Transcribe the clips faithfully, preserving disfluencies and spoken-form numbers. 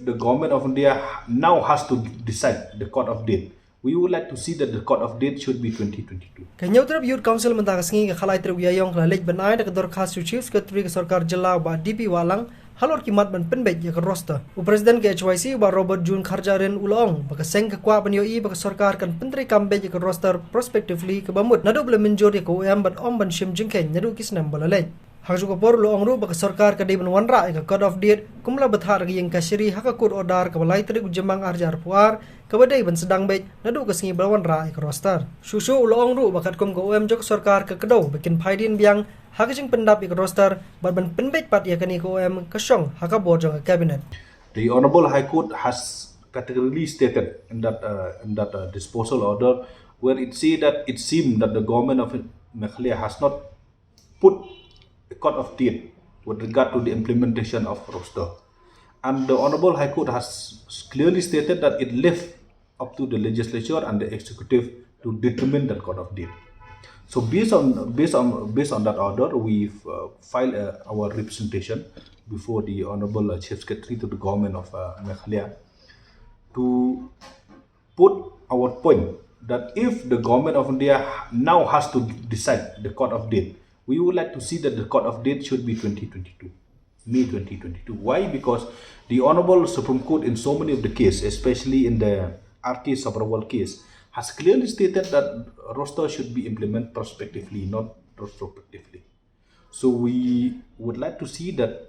The government of India now has to decide the cut-off date. We would like to see that the cut-off date should be twenty twenty-two. Ka Hynñiewtrep Youth Council mynta ka sngi ka khatlai tarik u Ïaïong ka la leit ban ai da ka dorkhas sha u Chief Secretary ka sorkar jylla u Bah D P Wahlang halor ki mat ban pynbeit ïa ka roster. U President ka H Y C u Bah Robert June Kharjahrin u la ong ba ka seng ka kwah ban ïohi ba ka sorkar kan pyntreikam beit ïa ka roster prospectively kaba mut naduh ba la mynjur ïa ka O M bad ym ban shim jingkheiñ naduh ki snem ba la leit. Ha kajuh ka por u la ong ruh ba ka sorkar ka dei ban wanrah ïa ka cut-off date kumba la bthah da ka ïing kashari ha ka court order kaba lai tarik u Jymmang ar hajar arphew ar, kaba dei ban sdang beit naduh ka sngi ba la wanrah ïa ka roster. Shuh shuh u la ong ruh ba katkum ka O M jong ka sorkar ka kdew ba kin phai dien biang ha ka jingpyndap ïa ka roster bad ban pynbeit pat ïa kane ka O M ka shong ha ka bor jong ka cabinet. The Honorable High Court has categorically stated in that, uh, in that, uh, disposal order, where it say that it seemed that the government of Meghalaya has not put a cut-off date with regard to the implementation of roster. And the Honorable High Court has clearly stated that it left up to the legislature and the executive to determine that cut-off date. So based on, based on, based on that order, we've, uh, filed, uh, our representation before the Honorable, uh, Chief Secretary to the government of, uh, Meghalaya to put our point that if the government of India now has to decide the cut-off date, we would like to see that the cut-off date should be twenty twenty-two, May twenty twenty-two. Why? Because the Honorable Supreme Court in so many of the case, especially in the R K Sabharwal case, has clearly stated that roster should be implemented prospectively, not retrospectively. So we would like to see that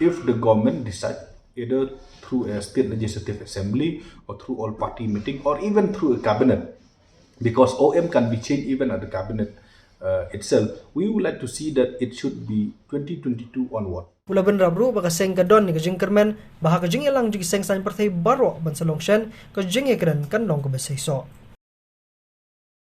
if the government decide either through a state legislative assembly or through all party meeting or even through a cabinet, because O M can be changed even at the cabinet, uh, itself, we would like to see that it should be twenty twenty-two onward. U la bynrap ruh ba ka seng ka don ïa ka jingkyrmen ba ha ka jingïalang jong ki seng saiñ pyrthei baroh ban sa long shen, ka jingïakren kan long kaba seisoh.